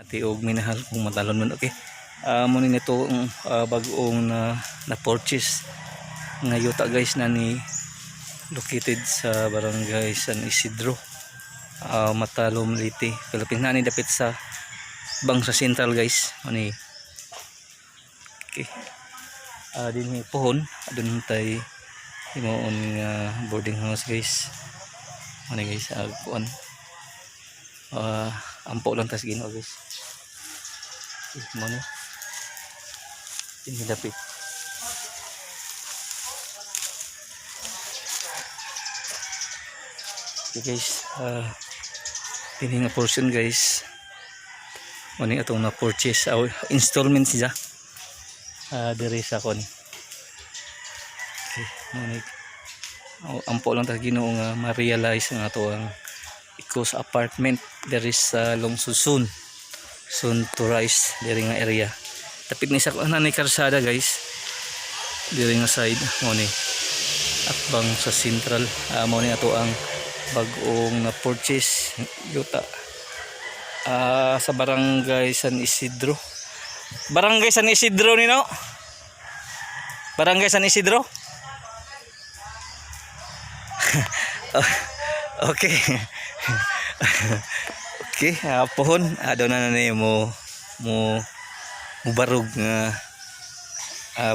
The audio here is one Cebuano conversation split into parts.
Ati og minahal kung matalon man, okay. Mo ni nito ang bag-ong na purchase nga yuta, guys, na ni located sa Barangay San Isidro, Matalom, Leyte, Philippines, na ni dapit sa Bangsa Central, guys, mo ni. Okay, dinhi pohon adun tay himuon nga boarding house, guys, mo ni, guys. Kuan, ampo lang tas Ginoo, guys. Okay, mo ni dinhi dapit. Okay, guys, dinhi nga portion, guys, mo ni atong na purchase, installment siya diri sa kon. Okay, mo ni. Oh, ampo lang ta Ginoo nga ma-realize ang ato ang Ecos Apartment diri sa Lungsod, soon soon to rise diri nga area, tapit ni sa ni karsada, guys, diri nga side. Mo ni atbang sa Central. Mo ni ato ang bag-ong na purchase yuta sa Barangay San Isidro. Barangay San Isidro ni, no? Barangay San Isidro. Okay, pohon adaw na na mo mo mubarog nga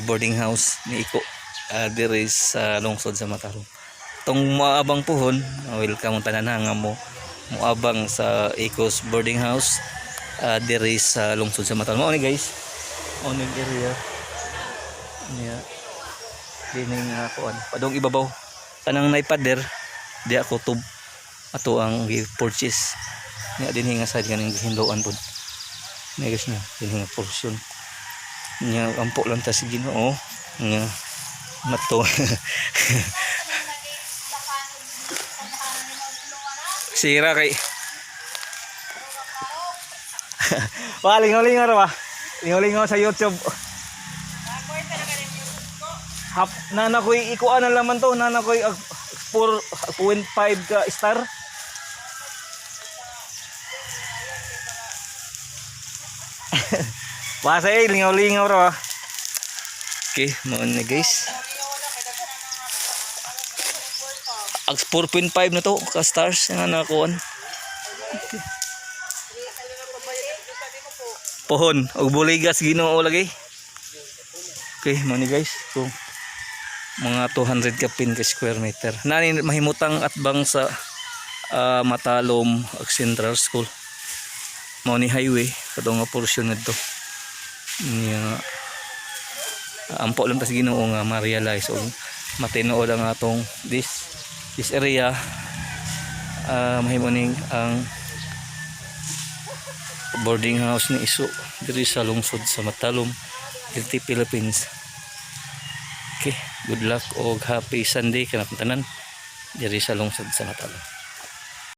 boarding house ni Iko diri sa lungsod sa Matalom. Tong moabang pohon, welcome ang tanan nga mo moabang sa Iko's boarding house diri sa lungsod sa Matalom. Mao ni, guys. Mao ni area. Niya. Dini nga kuan. Padong ibabaw. Tanang naipader di ako tub ato ang gi-purchase. Niya dinhi nga side kaning gihinloan pud. Niya, guys, niya dinhi nga portion. Niya ampo lang ta sa Ginoo nga mato. Sira kay. Wah, lingaw-lingaw ra ba? Lingaw-lingaw sa YouTube. Hap na na ko'y ikuan na laman to, na na ko'y 4.5 ka star. Basta eh, lingaw-lingaw ra ba? Okay, mao na, guys. Ag 4.5 na to ka stars nga nakuan. Pohon og buligas Ginoo lagi. Okay, mao ni, guys. So, mga 200 kapin ka square meter. Nani mahimutang atbang sa Matalom ag Central School. Mao ni highway kadto nga portion ngadto. Nya ampo lang tas Ginoo nga ma-realize og matinuod ang atong this this area, mahimo ning ang boarding house ni Iso diri sa lungsod sa Matalom, Leyte, Philippines. Okay, good luck og happy Sunday kanatong tanan diri sa lungsod sa Matalom.